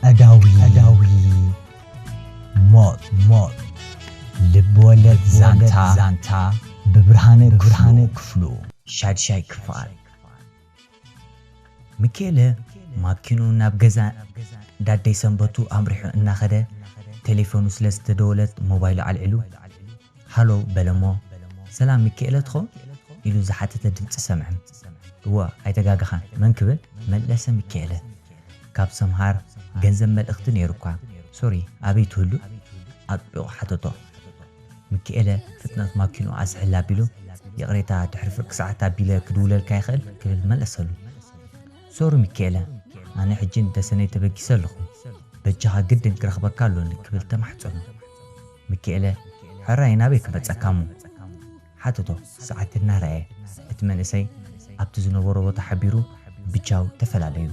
ኣዳዊ ኣዳዊ ሞት ሞት ልብ ወለድ ዛንታ ዛንታ ብብርሃነ ብብርሃነ ክፍሉ ክፍሉ ሻድሻይ ክፋል። ሚኪኤለ ማኪኑ ናብ ገዛ ዳደይ ሰንበቱ ኣምሪሑ እናኸደ ቴሌፎኑ ስለ ዝተደወለት ሞባይሉ ኣልዒሉ፣ ሃሎ በለሞ። ሰላም ሚኪኤለ ትኾን? ኢሉ ዝሓተተ ድምፂ ሰምዐ። እወ ኣይተጋገኻን፣ መን ክብል? መለሰ ሚኪኤለ። ካብ ሰምሃር ገንዘብ መልእኽቲ ነይሩኳ። ሶሪ ኣበይ ትህሉ? ኣጥቢቑ ሓተቶ። ሚኪኤለ ፍጥነት ማኪኑ ኣስሕል ኣቢሉ፣ ይቕሬታ ድሕሪ ፍርቂ ሰዓት ኣቢለ ክድውለልካ ይኽእል ክብል መለሰሉ። ሶሪ ሚኪኤለ፣ ኣነ ሕጂ ንተሰነይ ተበጊሰ ኣለኹ። በጃኻ ግድን ክረኽበካ ኣሎኒ ክብል ተማሕጸኖ። ሚኪኤለ ሕራይ ናበይ ክመጸካ እሞ? ሓተቶ ሰዓት እናረኣየ። እቲ መንእሰይ ኣብቲ ዝነበሮ ቦታ ሓቢሩ ብቻው ተፈላለዩ።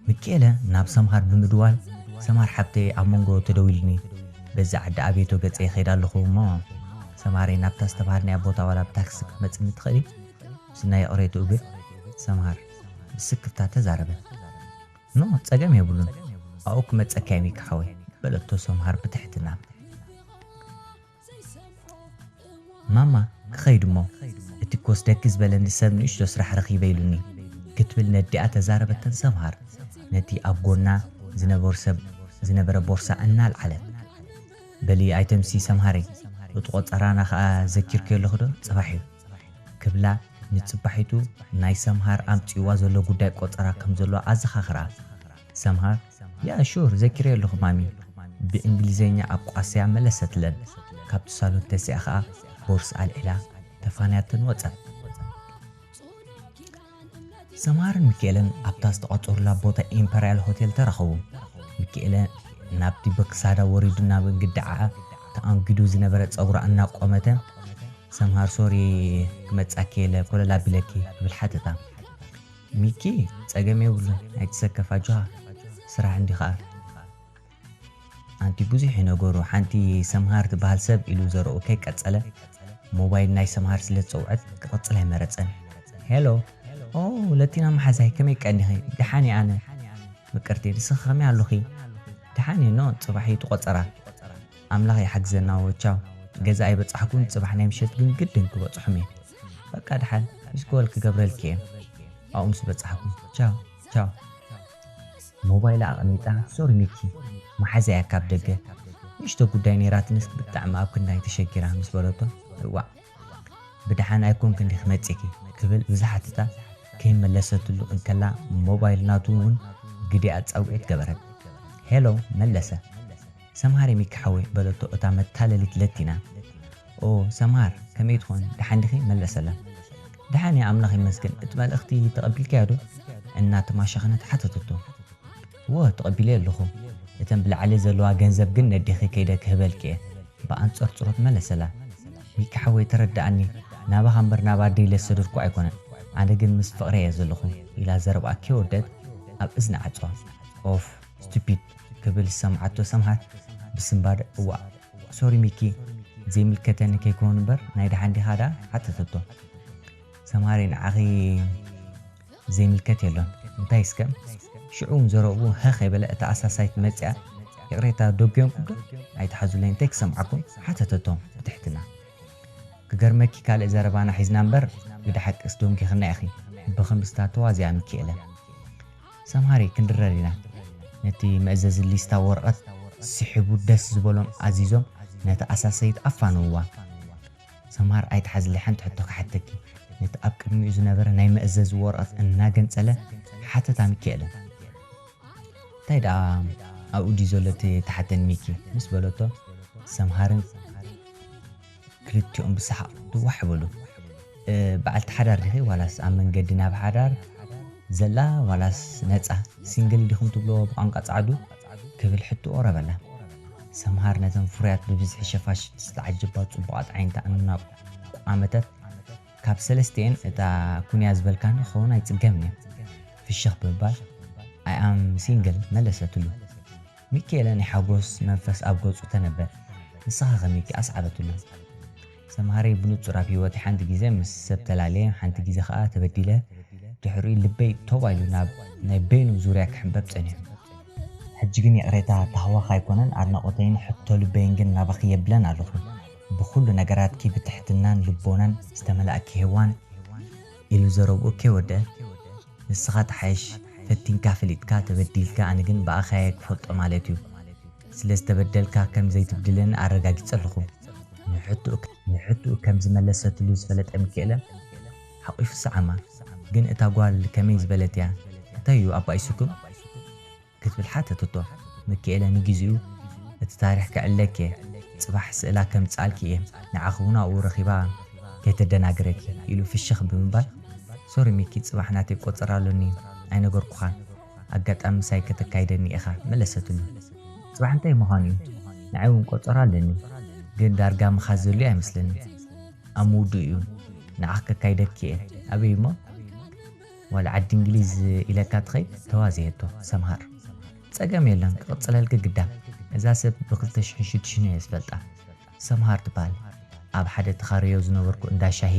ሚኪኤለ ናብ ሰምሃር ብምድዋል፣ ሰምሃር ሓብተይ ኣብ መንጎ ተደዊሉኒ፣ በዚ ዓዲ ኣቤቶ ገጸ ይኸይድ ኣለኹ እሞ ሰምሃረይ ናብታ ዝተባሃልናያ ቦታ ዋላ ብታክሲ ክትመጽኒ ትኽእሊ? ምስናይ ይቕሬትኡ ግን ሰምሃር ብስክፍታ ተዛረበ። ኖ ጸገም የብሉን ኣብኡ ክመጸካ እየ ሚኪ ሓወይ በለቶ ሰምሃር ብትሕትና። ማማ ክኸይድ እሞ እቲ ኮስ ደኪ ዝበለኒ ሰብ ንእሽቶ ስራሕ ረኺበ ኢሉኒ ክትብል ነዲኣ ተዛረበተን ሰምሃር ነቲ ኣብ ጎና ዝነበሩ ሰብ ዝነበረ ቦርሳ እናልዓለት። በሊ ኣይተምሲ ሰምሃረይ እቲ ቆጸራና ኸኣ ዘኪርክዮ ኣለኹ ዶ ጽባሕ እዩ ክብላ ንጽባሒቱ ናይ ሰምሃር ኣምጺእዋ ዘሎ ጉዳይ ቆጸራ ከም ዘሎ ኣዘኻኽራ። ሰምሃር ያ ሹር ዘኪረዮ ኣለኹ ማሚ ብእንግሊዘኛ ኣቋስያ መለሰትለን። ካብቲ ሳሎን ተሲኣ ኸኣ ቦርስ ኣልዒላ ተፋንያተን ወጸት። ሰምሃርን ሚኪኤለን ኣብታ ዝተቋጸሩላ ቦታ ኢምፐርያል ሆቴል ተራኸቡ። ሚኪኤለ ናብቲ በክሳዳ ወሪዱ ናብ እንግዲ ዓዓ ተኣንጊዱ ዝነበረ ጸጉራ እናቆመተ ሰምሃር ሶሪ ክመጻኪ እየ ኮለል ኣቢለኪ ክብል ሓተታ። ሚኪ ጸገም የብሉን ኣይትሰከፍ ኣጆኻ ስራሕ እንዲ ኸኣ። ኣንቲ ብዙሕ እዩ ነገሩ ሓንቲ ሰምሃር ትበሃል ሰብ ኢሉ ዘረኡ ከይቀጸለ ሞባይል ናይ ሰምሃር ስለ ዝጸውዐት ክቕጽል ኣይመረጸን። ሄሎ ኦ ለቲና መሓዛይ ከመይ ቀኒኺ? ደሓን እየ ኣነ ምቅርቲ ንስኺ ከመይ ኣሎኺ? ደሓን እየ ኖ ጽባሕ እዩ ትቖጸራ። ኣምላኽ ይሓግዘና ወቻው ገዛ ኣይበጻሕኩን ጽባሕ ናይ ምሸት ግን ግድን ክበጽሖም እየ። በቃ ደሓን ምስ ክበል ክገብረልኪ እየ ኣብኡ ምስ በጻሕኩ ቻው ቻው። ሞባይላ ኣቐሚጣ ሶሪ ሚኪ መሓዛ እያ ካብ ደገ ንእሽቶ ጉዳይ ነይራትንስ ብጣዕሚ ኣብ ክንዳይ ተሸጊራ ምስ በለቶ እዋእ ብደሓን ኣይኮንክን ዲኺ መጺእኪ ክብል ብዝሓትታ ከይመለሰትሉ እንከላ ሞባይል ናቱ እውን ግዲኣ ጻውዒት ገበረት። ሄሎ መለሰ። ሰምሃር ሚኪ ሓወይ በለቶ እታ መታለሊት ለቲና። ኦ ሰምሃር ከመይ ትኾን ደሓን ዲኺ መለሰላ። ደሓን እየ ኣምላኽ ይመስገን እቲ መልእኽቲ ተቐቢልካዮ ዶ? እናተማሸኸነት ሓተተቶ። እወ ተቐቢለዮ ኣለኹ። እተን ብላዕሊ ዘለዋ ገንዘብ ግን ነዴኺ ከይደ ክህበልኪ እየ። ብኣንጸርጽሮት መለሰላ። ሚኪ ሓወይ ተረድኣኒ ናባኻ እምበር ናብ ኣደይ ለሰደድኩ ኣይኮነን። ኣነ ግን ምስ ፍቕረይ እየ ዘለኹ ኢላ ዘረብኣ ከይወደት ኣብ እዝኒ ዓጽዋ። ኦፍ ስቱፒድ ክብል ዝሰምዓቶ ሰምሃር ብስንባደ እዋእ ሶሪ ሚኪ ዘይምልከተኒ ከይከውን እምበር ናይ ደሓን ዲኻ ደኣ ሓተተቶ። ሰምሃረይ ንዓኺ ዘይምልከት የሎን እንታይ እስከ ሽዑ እውን ዘረብኡ ሀ ከይበለ እታ ኣሳሳይት መጺኣ ይቕሬታ ደጎንኩም ዶ ኣይትሓዙለይ እንታይ ክሰምዓኩም ሓተተቶ ብትሕትና። ክገርመኪ ካልእ ዘረባና ሒዝና እምበር ግደ ሓቅስ ደንጊኽና ኢኺ ብኽምስታ ተዋዚኣ ሚኪኤለ። ሰምሃሪ ክንድረር ኢና። ነቲ መእዘዚ ሊስታ ወረቐት ስሒቡ ደስ ዝበሎም ኣዚዞም ነታ ኣሳሰይት ኣፋነውዋ። ሰምሃር ኣይትሓዝለይ ሓንቲ ሕቶ ክሓተኪ። ነቲ ኣብ ቅድሚኡ ዝነበረ ናይ መእዘዚ ወረቐት እናገንጸለ ሓተታ ሚኪኤለ። እንታይ ደኣ ኣብኡ ድዩ ዘሎ እቲ ተሓተኒ ሚኪ ምስ በለቶ ሰምሃርን ክልቲኦም ብሰሓቕ ድዋሕ በሉ። በዓልቲ ሓዳር ዲኺ ዋላስ ኣብ መንገዲ ናብ ሓዳር ዘላ ዋላስ ነጻ ሲንግል ዲኹም ትብልዎ ብቋንቋ ጻዕዱ ክብል ሕቶ ኦረበላ። ሰምሃር ነተን ፍሩያት ብብዝሒ ሸፋሽፍቲ ዝተዓጀባ ጽቡቓት ዓይንታ እናቋመተት ካብ ሰለስቲኤን እታ ኩንያ ዝበልካኒ ክኸውን ኣይጽገምን እየ ፍሽኽ ብምባል ኣይ ኣም ሲንግል መለሰትሉ። ሚኪኤለ ናይ ሓጎስ መንፈስ ኣብ ገጹ ተነበ። ንስኻ ከ ሚኪ ኣስዓበትሉ። ሰምሃረይ ብንጹር ኣብ ህይወተይ ሓንቲ ግዜ ምስ ሰብ ተላልየ ሓንቲ ግዜ ከኣ ተበዲለ ድሕሪኡ ልበይ ቶባ ኢሉ ናብ ናይ በይኑ ዙርያ ክሕንበብ ጸኒሑ። ሕጂ ግን ይቕሬታ ታህዋኽ ኣይኮነን ኣድናቖተይን ሕቶ ልበይን ግን ናባኺ የብለን ኣለኹ። ብኹሉ ነገራትኪ ብትሕትናን ልቦናን ዝተመላእኪ ሄዋን ኢሉ ዘረብኡ ከይወደአ፣ ንስኻ ተሓይሽ፣ ፈቲንካ ፈሊጥካ ተበዲልካ፣ ኣነ ግን ብኣኻየ ክፈልጦ ማለት እዩ። ስለ ዝተበደልካ ከም ዘይትብድለኒ ኣረጋጊጸ ኣለኹ። ንሕትኡ ከም ዝመለሰትሉ ዝፈለጠ ሚኪኤለ ሓቒፉ ሰዓማ። ግን እታ ጓል ከመይ ዝበለት እያ? እንታይ እዩ ኣባኢሱኩም? ክትብል ሓተትቶ። ሚኪኤለ ንግዜኡ እቲ ታሪኽ ክዕለኪ እየ፣ ጽባሕ ስእላ ከምጽኣልኪ እየ፣ ንዓኺ እውን ኣብኡ ረኺባ ከይተደናግረኪ ኢሉ ፍሽኽ ብምባል፣ ሶሪ ሚኪ፣ ጽባሕ ናተይ ቆጸራ ኣሎኒ ኣይነገርኩኻን፣ ኣጋጣሚ ምሳይ ከተካይደኒ ኢኻ መለሰትሉ። ጽባሕ እንታይ ምዃኑ እዩ? ንዓይ እውን ቆጸራ ኣለኒ፣ ግን ዳርጋ ምኻድ ዘልዩ ኣይመስለኒ። ኣብ ምውድኡ እዩ፣ ንዓኺ ከካይደኪ እየ። ኣበይ እሞ? ዋላ ዓዲ እንግሊዝ ኢለካ ትኸይድ ተዋዘየቶ ሰምሃር። ጸገም የለን ክቕጽለልኪ ግዳ። እዛ ሰብ ብ ክልተ ሽሕን ሽዱሽተን እየ ዝፈልጣ። ሰምሃር ትበሃል። ኣብ ሓደ ተኻርዮ ዝነበርኩ እንዳ ሻሂ።